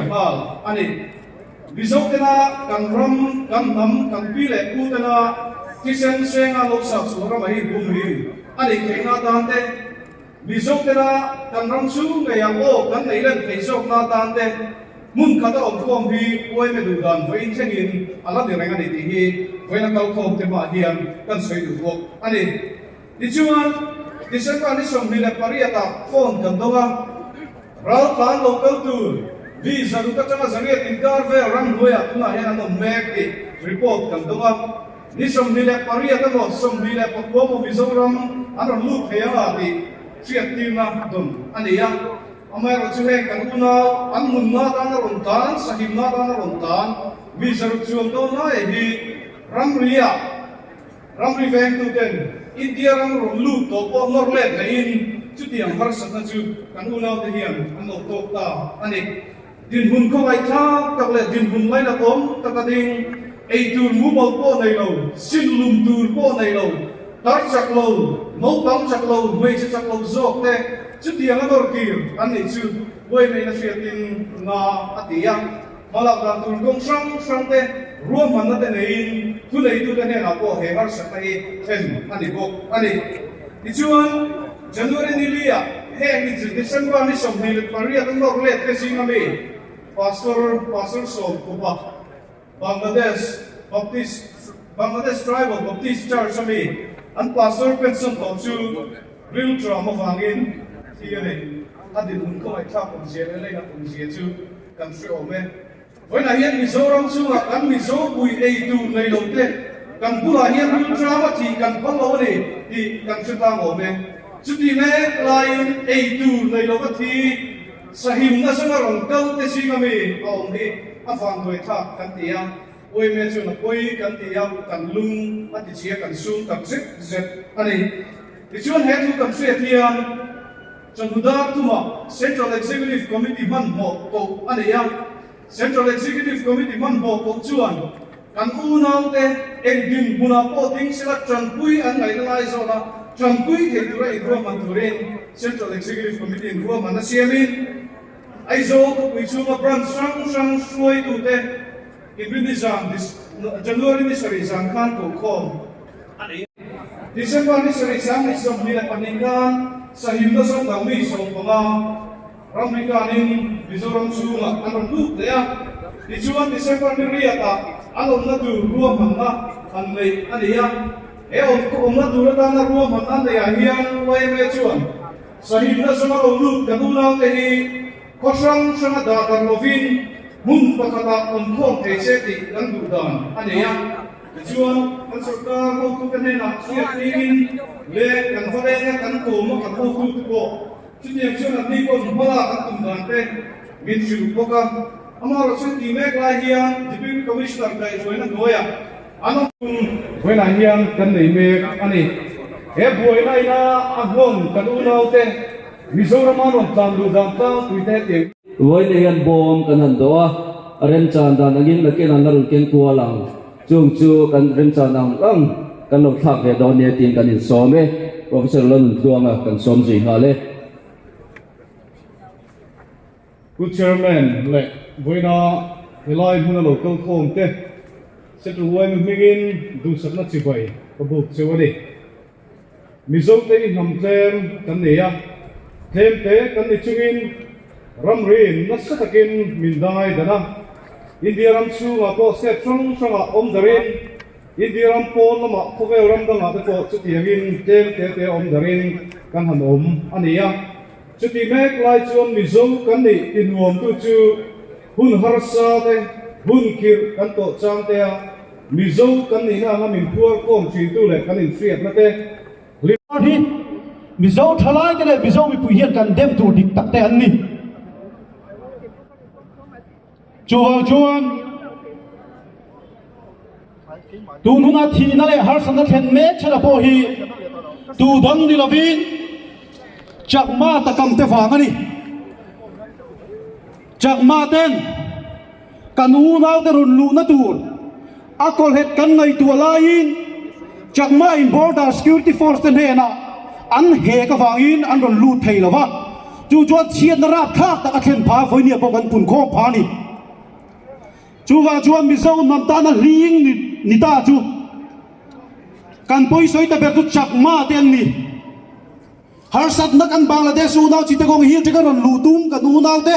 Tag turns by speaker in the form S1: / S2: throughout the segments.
S1: nghal a ni. Mizo tena kan ram, kan hnam, kan pi leh pu tena thisen senga lo sak chhuah ramah hi humhim a nih theihna atan te, Mizo tena kan ram chhung ngeiah aw kan neih len theih zawkna atan te hmun khat a awm khawm hi uaime duh dan vawiin thlengin a la ni reng a ni tih hi vawiin a kal khawm te hmaah hian kan sawi duh bawk a ni. Tichuan, December ni 28 ah phone kan dawng a, raltlan lo kal tur mi zaruk atanga zariat inkar vel ramhnuaiah tunah hian an awm mek tih report kan dawng a. Ni 28 emaw 29 emaw Mizoram an rawn lut thei anga tih hriattirna dawn a ni a. Amaherawhchu heng kan unau an nunna atana rawn tan, sahimna atana rawn tan mi zaruk chuang dawn lai hi ramriah Ramri vengtuten India ram rawn lut tawh pawh nawr let laiin chutiang harsatna chu kan unaute hian an lo tawk ta a ni. Dinhmun khawngaihthlak tak leh dinhmun lainatawm taka ding, eitur mumal pawh nei lo, sinlum tur pawh nei lo, tar chak lo, naupang chak lo, hmeichhe chak lo zawk te chutiang a nawr kir an nih chu Buaimeina hriatin nga a ti a. Hmalak dan tur kawng hrang hrang te ruahmanna te neiin thuneitute hnenah pawh he harsatna hi thlen a ni bawk a ni. Tichuan, January ni li-ah heng ni chu December ni 28 a nawr let te zinga mi Pastor Pastor Sawmkhupa Bangladesh Baptist Bangladesh Tribal Baptist Church a mi an Pastor pension tawh chu rilṭam avangin thi a ni. A dinhmun khawngaihthlak awmzia leh leinat awmzia chu Kan hre awm e. Vawiinah hian Mizoram chungah kan Mizo pui ei tur nei lo te kan bulah hian rilṭam a thih kan phal lo a ni tih kan hre tlang awm e. Chuti mek laiin ei tur nei lova thi sahimna zawnga rawn kal te zinga mi a awm hi a vanduai thlak kan ti a. Uaime chuan a pawi kan ti a, kan lung a tichhia kan sum tak zet zet a ni. Tichuan he thu kan hriat hian. Chawhnu tuma Central Executive Committee hmanhmawh koh a nei a, Central Executive Committee hmanhmawh koh chuan kan unaute eng dinhmunah pawh ding sela tanpui an ngaihna lai zawna tanpui thei tura inruahman turin Central Executive Committee inruahman a siamin Aizawl khawpui chhunga branch hrang hrang hruaitute Inrinni zan January ni sarih zan khan kohkhawm a nei. December ni sarih 2022 khan Sahimna Zawngdang mi 15 ramri kanin Mizoram chhungah an rawn lut leh a, tichuan December ni riatah an awmna tur ruahmanna an neih a ni a. He awmna tur atana ruahmanna an neihah hian yma chuan Sahimna zawnga lo lut kan unaute hi Khaw hrang hranga dah darh lovin hmun pakhatah awm khawm thei se tih kan duh dan a nei a. Tichuan, kan sorkar hotute hnenah chhiat tingin leh kan va lenga kan kawma kan hotute pawh chutiang chuan anni pawn hmala kan tum dan te min hrilh bawk a. Amaherawhchu tih mek lai hian Deputy Commissioner kaihhruaina hnuaiah an awm. Vawiinah hian kan nei mek a ni. He buaina ina a nghawng kan unaute Mizoram a rawn tlan luh dan tlangpui te hetiang.
S2: Vawiin hian bawm kan han dawh a, a remchan dan angin nakin an la rawn keng kual ang. Chung chu kan remchan ang ang kan lo thlak ve dawn nia tiin kan insawm e. Professor Lalnuntluanga kan sawm zui nghal e.
S1: Pu Chairman leh vawiina helai hmuna lo kal khawm te Central yma hmingin duhsakna chibai ka buk cheu a ni. Mizote i hnam tlem kan nei a, tlemte kan ni chungin ramriin nasa takin min dai dan a. India ram chhungah pawh state hrang hrangah awm darin, India ram pawn lamah khawvel ram dangah te pawh chutiangin tlem te te awm darin kan han awm a ni a. Chuti mek lai chuan Mizo kan nih tinuamtu chu hun harsa te, hun khirh kan tawh chang te a, Mizo kan nihna anga min phuar khawm thintu leh kan inhriatna te hlim.
S3: Hi Mizo thalaite leh Mizo mipui hian kan dem tur dik tak te an ni. Chuvang chuan tun huna thihna leh harsatna thlen mek chhela pawh hi tu dang ni lovin Chakma takam te vang a ni. Chakma ten Kan unaute rawn luhna tur a kawlhet kan ngaihtuah laiin Chakma in Border Security Force te hnenah an hek avangin an rawn lut thei lo va. Chu chuan chhiatna rapthlak tak a thlen pha vawinia pawh kan pun khawm pha a ni. Chuvang chuan Mizo hnam tana hling ni ta chu kan pawisawi ta ber chu Chakma te an ni. Harsatna kan Bangladesh unau Chittagong Hill te ka rawn luh tum kan unau te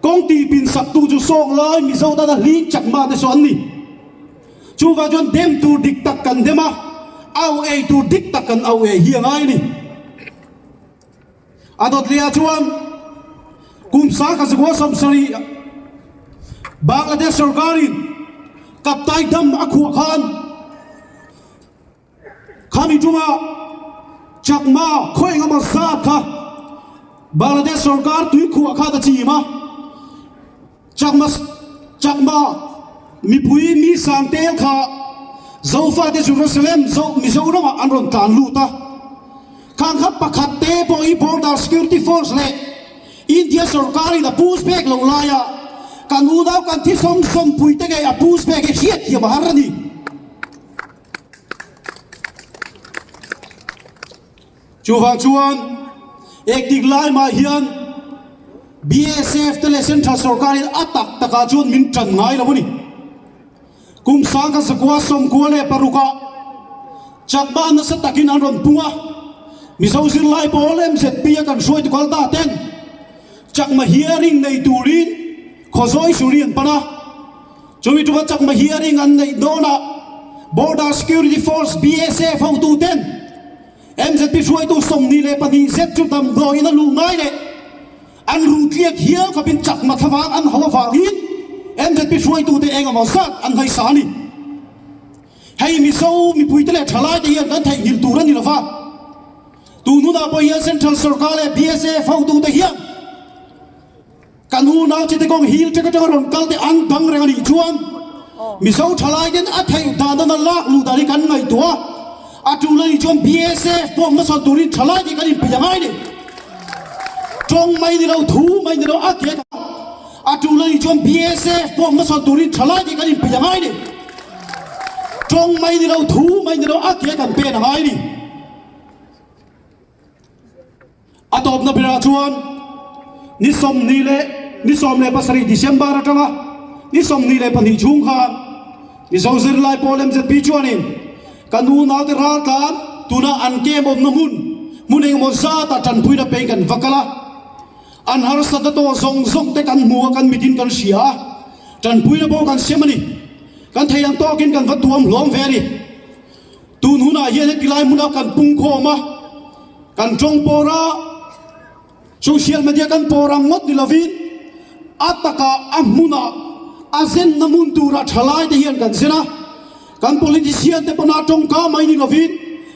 S3: kawng tih pin sak tu chu sawng lai Mizo tana hling Chakma te saw an ni. Chuvang chuan dem tur dik tak kan dem a, au ei tur dik tak kan au ei hi a ngai a ni. A dawt leh ah chuan kum sang kha zakua 70 Bangladesh sorkarin Kaptai Dam a khuah khan Khami ṭuma Chakma khaw engemaw zat kha Bangladesh sorkar tuikhuah kha ta chim a, Chakma Chakma mipui mi sang tel kha Zofate Jerusalem Zo Mizoramah an rawn tlan lut a. Khang kha pakhat te pawh hi Border Security Force leh India sorkarin a push back loh laia kan unau kan thi sawm sawmpui te ngei a push back hi hriatthiam a har a ni. Chuvang chuan ektik lai mah hian BSF te leh Central sorkarin a tak takah chuan min tan ngai lo a ni. Kum sangkhat zakua 96ah Chakma nasa takin an rawn pung a, Mizo zirlai pawl MZP a kan hruaitu kal ta ten Chakma hearing nei turin Khawzawi Suri an pan a. Chumi ṭuma Chakma hearing an neih dawnah Border Security Force, BSF, hotuten MZP hruaitu 22 zet chu damdawiin a luh ngai leh an ruh tliak hial khawpin Chakma thlavang an hauh avangin MZP hruaitute eng emaw zat an ngaihsa a ni. Hei Mizo mipuite leh ṭhalaite hian kan theihnghilh tur a ni lova, tun hunah pawh hian Central Sorkar leh BSF hotute hian Kan unau Chittagong Hill ṭek aṭanga rawn kal te an dang reng a nih chuan Mizo ṭhalai ten a theih dan dana lak luh dan hi kan ngaihtuah a, a ṭul a nih chuan BSF pawh hmasawn turin ṭhalai te kan inpeih a ngai ni. Ṭawng mai ni lo, thu mai ni lo a ke a ṭul a nih chuan BSF pawh hmasawn turin ṭhalai te kan inpeih a ngai ni. Ṭawng mai ni lo, thu mai ni lo a ke kan pen a ngai ni. A tawpna berah chuan ni 20 leh ni 17 December atanga ni 22 chhung khan Mizo zirlai pawl MZP chuanin kan unaute raltlan tuna an camp awmna hmun hmun engemaw zata tanpuina peng kan va kal a, an harsatna tawh zawng zawng te kan hmu a, kan mitin kan hria a, tanpuina pawh kan siam a ni. Kan thei ang tawkin kan va tuam hlawm ve a ni. Tun hunah hian heti lai hmuna kan pungkhawm a, kan tawng pawr a, social media kan pawr ang ngawt ni lovin a takah a hmunah a zenna hmun turah thalai te hian kan zen a, kan politician te pawn a tawngka mai ni lovin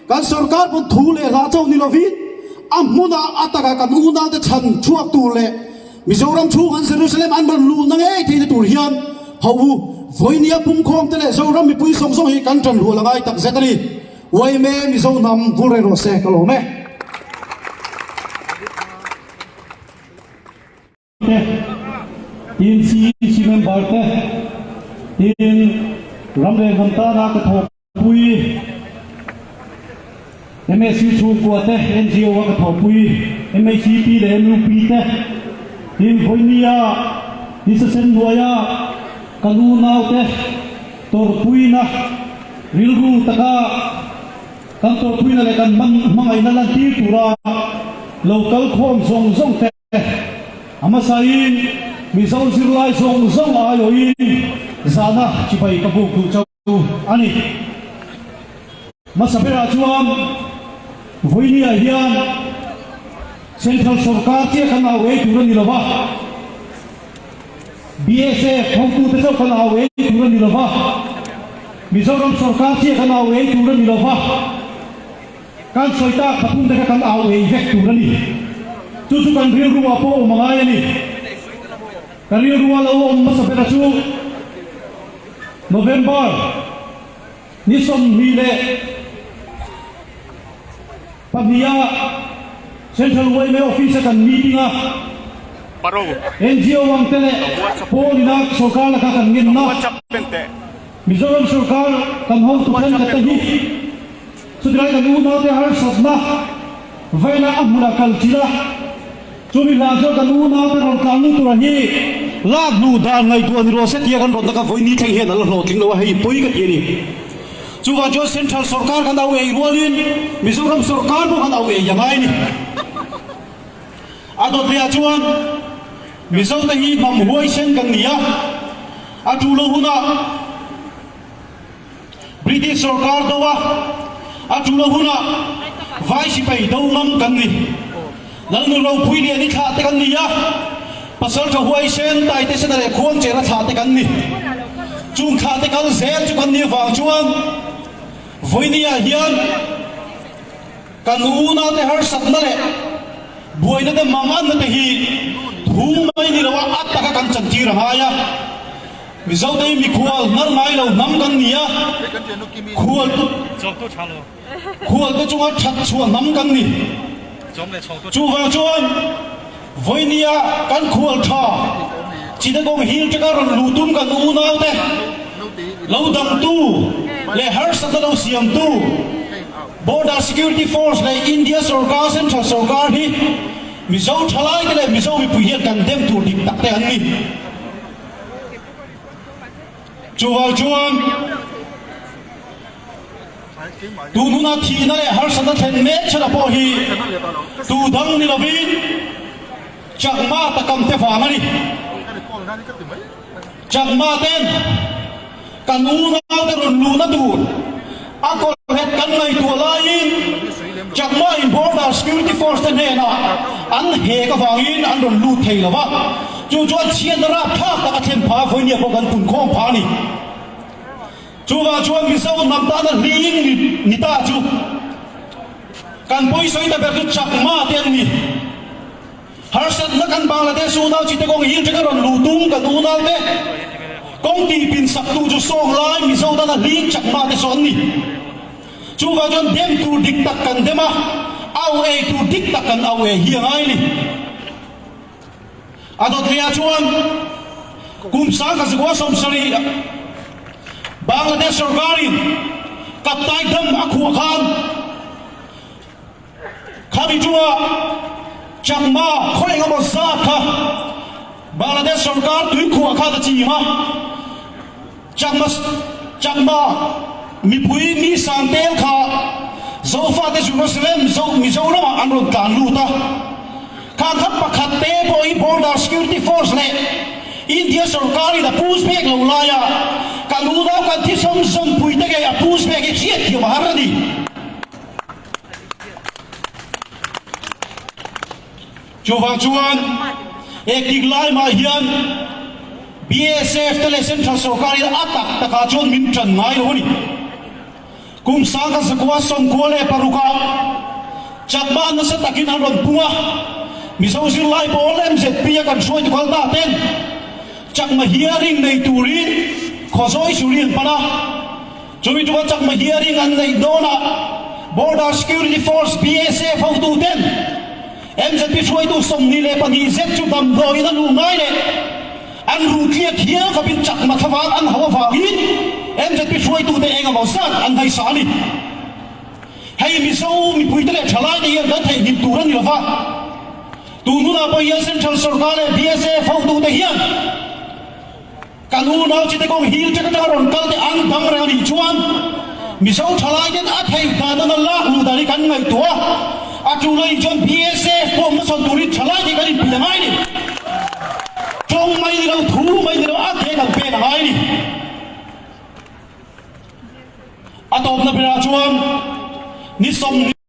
S3: kan sorkar pawn thu leh hla chauh ni lovin a hmunah a takah kan unau te chhan chhuak tur leh Mizoram chhung an Jerusalem an rawn luhna ngei theihna tur hian ho u vawinia pumkhawm te leh Zoram mipui zawng zawng hi kan tan rual a ngai tak zet a ni. Uaime Mizo hnam vul reng rawh se ka lawm e.
S4: Te, tin CEC member te, tin ram leh hnam tana ka thawhpui MSU chhungkua te, NGO a ka thawhpui MHCP leh MUP te, tin vawinia Nisa sen hnuaia ka nu naute tawrhpuina rilru taka kan tawrhpuina leh kan hmangaihna lantir tura lo kal khawm zawng zawng te, A hmasain Mizo zirlai zawng zawng aiawhin zahna chibai ka buk duh chauh a ni. Hmasa berah chuan vawinia hian Central Sorkar chiah kan au ei tur a ni lo va, BSF hotute chauh kan au ei tur a ni lo va, Mizoram Sorkar chiah kan au ei tur a ni lo va, Kan sawi tak pathum te kha kan au ei vek tur a ni. Chu chu kan rilruah pawh awm a ngai a ni. Ka rilrua lo awm hmasa bera chu November ni 22 ah Central yma Office a kan meeting a NGO ang te leh pawl ina sorkar laka kan ngenna Mizoram sorkar kan hotu thenkhat te hi Chutilai kan unaute harsatna vaina a hmunah kal chilh a. Chumi hlan chuan kan unaute rawn tlan lut tura hi lak hnu dan ngaihtuah ni rawh se tia kan rawtna kha vawiin thleng hian a la hlawhtling lo a, hei pawi ka ti a ni. Chuvang chuan Central sawrkar kan au ei rualin Mizoram sawrkar pawh kan au ei a ngai a ni. A dawt lehah chuan Mizote hi hnam huaisen kan ni a, a ṭul lo hunah British sawrkar do a, a ṭul lo hunah vai sipai do ngam kan ni. Lalnu ropui lian i thlah te kan ni a, pasalṭha huaisen taite sena leh khuangchera thlah te kan ni. Chung thlah te kal zel chu kan nih avang chuan vawinia hian Kan unaute harsatna leh buaina te manganna te hi thu mai ni loa a taka kan chantir a ngai a. Mizote hi mikhual hnar ngai lo hnam kan ni a, khualte chunga that chhuah hnam kan ni. Chuvang chuan vawinia kan khual tha Chittagong Hill teka rawn luh tum kan unaute lo dangtu leh harsatna lo siamtu, Border Security Force leh India sorkar, Central sorkar hi Mizo thalaite leh Mizo mipui hian kan dem tur dik tak te an ni. Chuvang chuan tun huna thihna leh harsatna thlen mek chhana pawh hi tu dang ni lovin Chakma takam te vang a ni. Chakma ten kan unaute rawn luhna tur a kawlhet kan ngaihtuah laiin Chakma in Border Security Force te hnenah an hek avangin an rawn lut thei lo va, chu chuan chhiatna rapthlak tak a thlen phah a, vawinia pawh kan punkhawm phah a ni. Chuvang chuan Mizo hnam tana hling ni ta chu kan pawisawi ta ber chu Chakma te an ni. Harsatna kan Bangladesh unau chite kawng hil teka rawn luh tum kan unau te kawng tih pin sak tu chu sawng lai Mizo dana hling chakma te saw an ni. Chuvang chuan dem tur dik tak kan dem a, au ei tur dik tak kan au ei hi a ngai ni. A dawtliah chuan kum 10,000 70 Bangladesh sorkarin Kaptai dam a khuah khan, Khami chunga Chakma khaw eng emaw zat kha Bangladesh sorkar tuikhuah khan a chim a, Chakma Chakma mipui mi sang tel kha Zofate Jerusalem Zo Mizoramah an rawn tlan lut a, khang kha pakhat te pawh hi Border Security Force leh India sorkarin a push back lo laia kan unau kan thisawm zawmpui te ngei a push back hi hriatthiam a har a ni. Chuvang chuan engtik lai mah hian BSF te leh Central sorkar hian a tak takah chuan min tan ngai lo a ni. Kum 1996ah Chakma nasa takin an rawn pung a, Mizo zirlai pawl MZP a kan hruaitu kal ta ten Chakma hearing nei turin Khawzawi Suri an pan a. Chumi ṭuma chakma hearing an neih dawnah Border Security Force, BSF, hotuten MZP hruaitu 22 zet chu damdawiin a luh ngai leh an ruh tliak hial khawpin chakma thlavang an hauh avangin MZP hruaitute eng emaw zat an hnaisa a ni. Hei Mizo mipuite leh ṭhalaite hian kan theihnghilh tur a ni lova, tun hunah pawh hian Central Sorkar leh BSF hotute hian, Kan unau chite kawng hil ṭek aṭanga rawn kal te an dang reng a nih chuan Mizo ṭhalai ten a theih dan a lak luh dan hi kan ngaihtuah a, a ṭul a nih chuan BSF pawh hmasawn turin ṭhalai te kan inpui a ngai ni. Ṭawng mai ni lo, thu mai ni lo, a ke kan pen a ngai ni. A tawpna berah chuan ni 20.